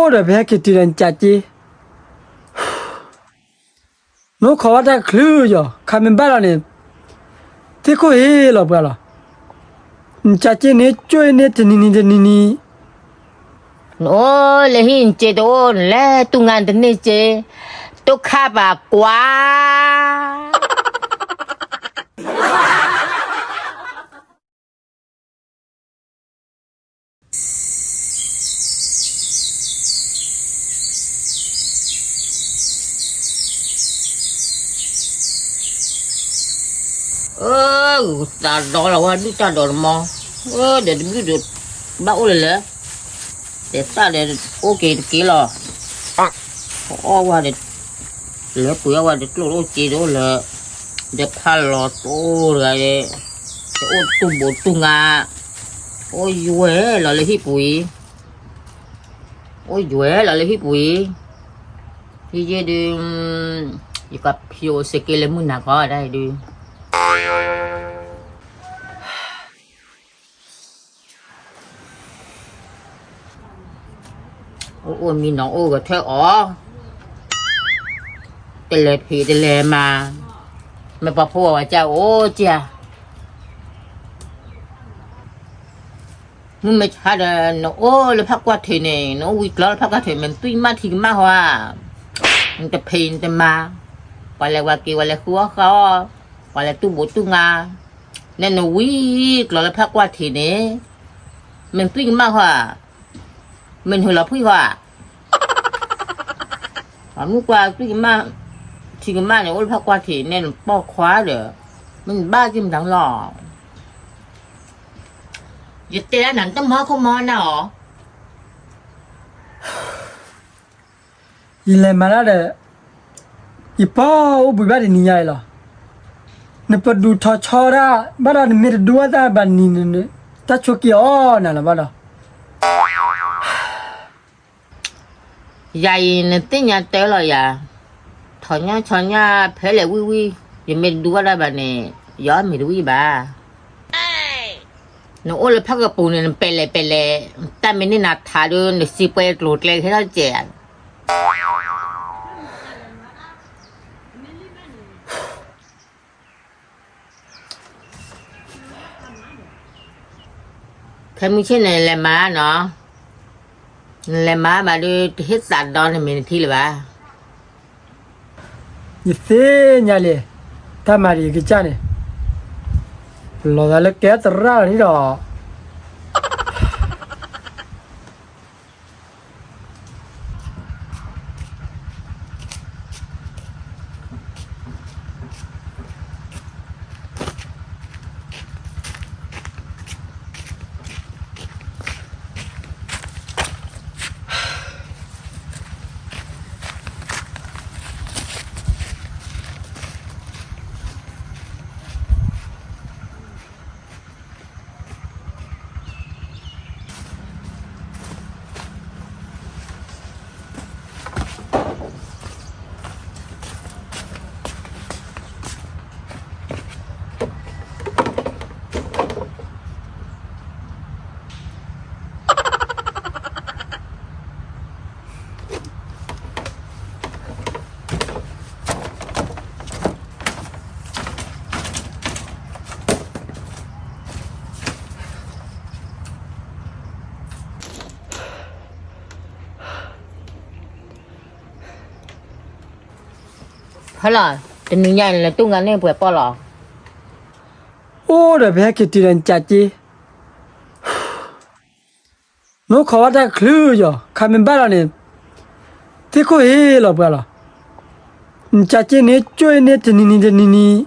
အိၣ်ဒီးပဟဲက့ၤတုၤဒီးနကးက့, နအိၣ်ခိးဝဲတၢ်ကချုးယီၤ ခါမ့ၢ်ဘၣ်လီၤန့ၣ်, သ့ၣ်ခိၣ်ဟ့လီၤပှၤလီၤ, နကးက့န့ၣ် ကၠိၣ်အ့န့ၣ် တနံၤနံၤတနံၤနံၤ နအိၣ်လၢဟံၣ်နစ့တအိၣ် နလဲၤတူၢ်ငါနတန့ၢ်စ့, တိၢ်ခါပာ်ကွၢ်. အၢ သးဒီးလီၤဝဲ ဒုၣ်တၢ်ဒီးလီၤမး, အၢ ဒီးတဘျုးဒီး ဘၣ်အိၣ်လၢၤလၢၤ, တဲတၢ်ဒီး အိၣ်က့ၤတက့ၢ်လီၤ, အီၣ်ဝဲဒီး လဲၤပှ့ၤအီၣ်ဝဲဒီး ကျိၣ်တအိၣ်စ့တအိၣ်လၢၤ, ဒီးဖးလီၤတိၢ်တဂၤဒီး တအိၣ်တူၢ်ဘိးတူၢ်ငါ, အိၣ်ယွဲလီၤလၢဟံၣ်ပူၤအံၤ, အိၣ်ယွဲလီၤလၢဟံၣ်ပူၤအံၤ, ဟံၣ်ယဲဒုး, ယကဖျိးစ့ၢ်ကီးလၢမုၢ်နၤခီဒၣ်အံၤဒုး အိၣ်အိၣ်မံနီၤအိၣ်ဂဲၤထၢၣ်အီၤ, တလဲၤဖံးတလဲၤမၤ, မ့ၢ်ပှၤဖိဝဲကအိၣ်ကၢ်, မုၢ်မ့ၢ်ဆါဒီး နအိၣ်လၢဖးကွၢ်ထံးန့ၣ် နအိၣ်ဝံၤကျီလၢဖးကွၢ်ထံး မ့ၢ်နသွံၣ်ကမၣ်ထံကမၣ်ဟီဧါ, နတဖံးနတမၤ, ပှၤလဲၤဝဲက့ၤ ပှၤလဲၤဃုအီၣ်ဃုအီ, ပှၤလဲၤတူၢ်ဘိးတူၢ်ငါ, နဲနဝံၤကျီလၢဖးကွၢ်ထံးန့ၣ်, မ့ၢ်နသွံၣ်ကမၣ်ဟီဧါ, မ့ၢ်နဟုးလီၤဖှံၣ်ဟီဧါ, ပှၤမုၣ်ကွၢ်သွံၣ်ကမၣ်, ထံကမၣ်န့ၣ် အိၣ်လၢဖးကွၢ်ထံး နဲနပိာ်ခွါဒီး, မ့ၢ်နဘၣ်က့ၤမတၤလီၤ. ယတဲဒၣ်နၤ နတမၤခိၣ်မၤနၢ်အီၤ, ယလဲၤမၤတၢ်ဒီး, ယပီၢ်အိၣ်ဘှံးဘၣ်တနံၤညါအံၤလီၤ. နပဒုးထီၣ်ဆီဒၣ်, ဘၣ်ဒီးနမ့ၢ်တဒူဘၣ်တၢ်ဘၣ်နံၤန့ၣ်, တၢ်ဆိးက့ၤအီၤနၤလီၤဘၣ်ဒီး ယၤအံၤနသ့ၣ်ညါတၢ်လီၤယၤ, ထီၣ်ညါဆီညါဖဲလဲၣ်ဝံၣ်ဝံၣ်, ယမ့ၢ်တဒူဘၣ်တၢ်ဘၣ်န့ၣ်, ယအီၣ်မ့ၤတဝံၣ်ဘၣ်. နအိၣ်လၢဖးကပူၤန့ၣ် နပဲာ်လဲၣ်ပဲာ်လဲၣ်, တၢ်မ့ၢ်န့ၢ်နၤထးဒီး နစံးပှဲၤကျိၤကျဲခဲထီၣ်စဲး ခဲမုၢ်ဆ့ၣ်န့ၣ် နလဲၤမၤနီၤ, နလဲၤမၤဘၣ်ဒီး တဟ့ၣ်သးဒီးနမ့ၢ်နထံလၢၤဘၣ်. ယသ့ၣ်ညါလံ, တၢ်မၤဒ်ယကစၢ်န့ၣ်, လီၤသးလၢကဲသရၣ်လီၤန့ၣ်ဒီး ဟဲလီၤ, တနံၤညါအံၤ နလဲၤတူၢ်ငါန့ၢ်ပှဲၤပီၢ်လီၤ. အိၣ်ဒီးပဟဲက့ၤတုၤဒီး နကးက့, နအိၣ်ခိးဝဲတၢ်ကချုးယီၤ ခါမ့ၢ်ဘၣ်လီၤန့ၣ်, သ့ၣ်ခိၣ်ဟ့လီၤပှၤလီၤ. နကးက့န့ၣ် ကၠိၣ်အ့န့ၣ် တနံၤနံၤတနံၤနံၤ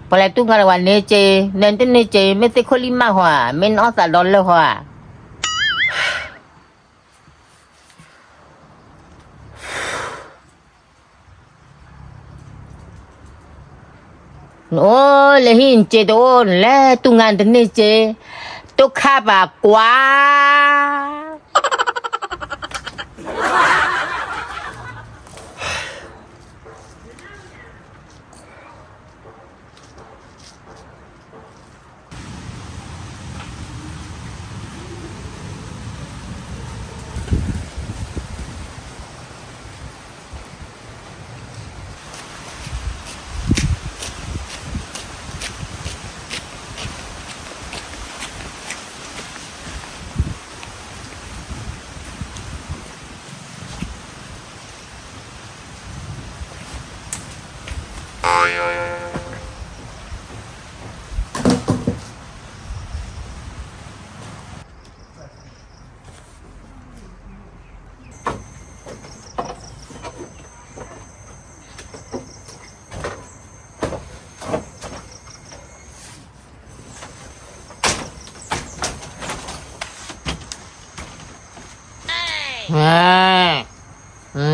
ပှၤလဲၤတူၢ်ငါဒီးဝဲန့ၣ်က့, နဲနတန့ၢ်က့ မ့ၢ်သ့ၣ်ခိၣ်လံၢ်မၢ်ဟီဧါ, မ့ၢ်နအီၣ်သးဒီလၢၢ်ဟီဧါ. နအိၣ်လၢဟံၣ်နစ့တအိၣ် နလဲၤတူၢ်ငါနတန့ၢ်က့, တိၢ်ခါပာ်ကွၢ်. န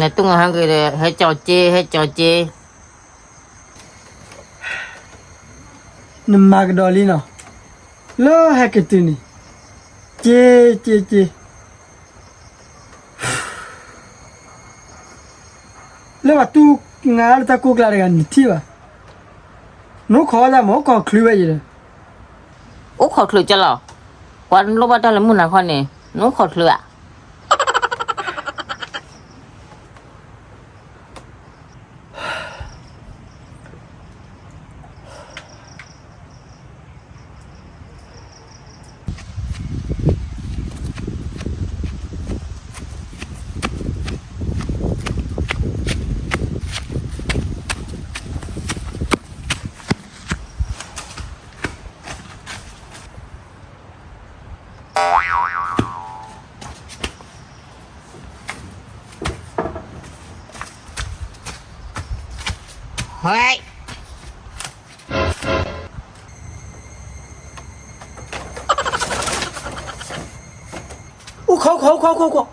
နတူၢ်ငါဟဲက့ၤဒီး ဟဲကၠီက့ ဟဲကၠီက့. နမၤကဒီးလံနီၤ, လၢဟဲက့ၤတုၤန့ၣ်, က့ က့ က့ လၢပှၤတူၢ်ငါလၢတၢ်ကိၢ်ကျါတဂၤနထံၣ်ဘၣ်, နအိၣ်ခိးတၢ်မ့ၢ်အိၣ်ခိးချုးဝဲအံၤဒီး, အိၣ်ခိးချုးကလီၤ, ပှၤလိၣ်ဘၣ်တၢ်လၢမုၢ်နၤခီန့ၣ် နအိၣ်ခိးချုးဧါ. အိၣ်ခိး အိၣ်ခိး အိၣ်ခိး အိၣ်ခိး.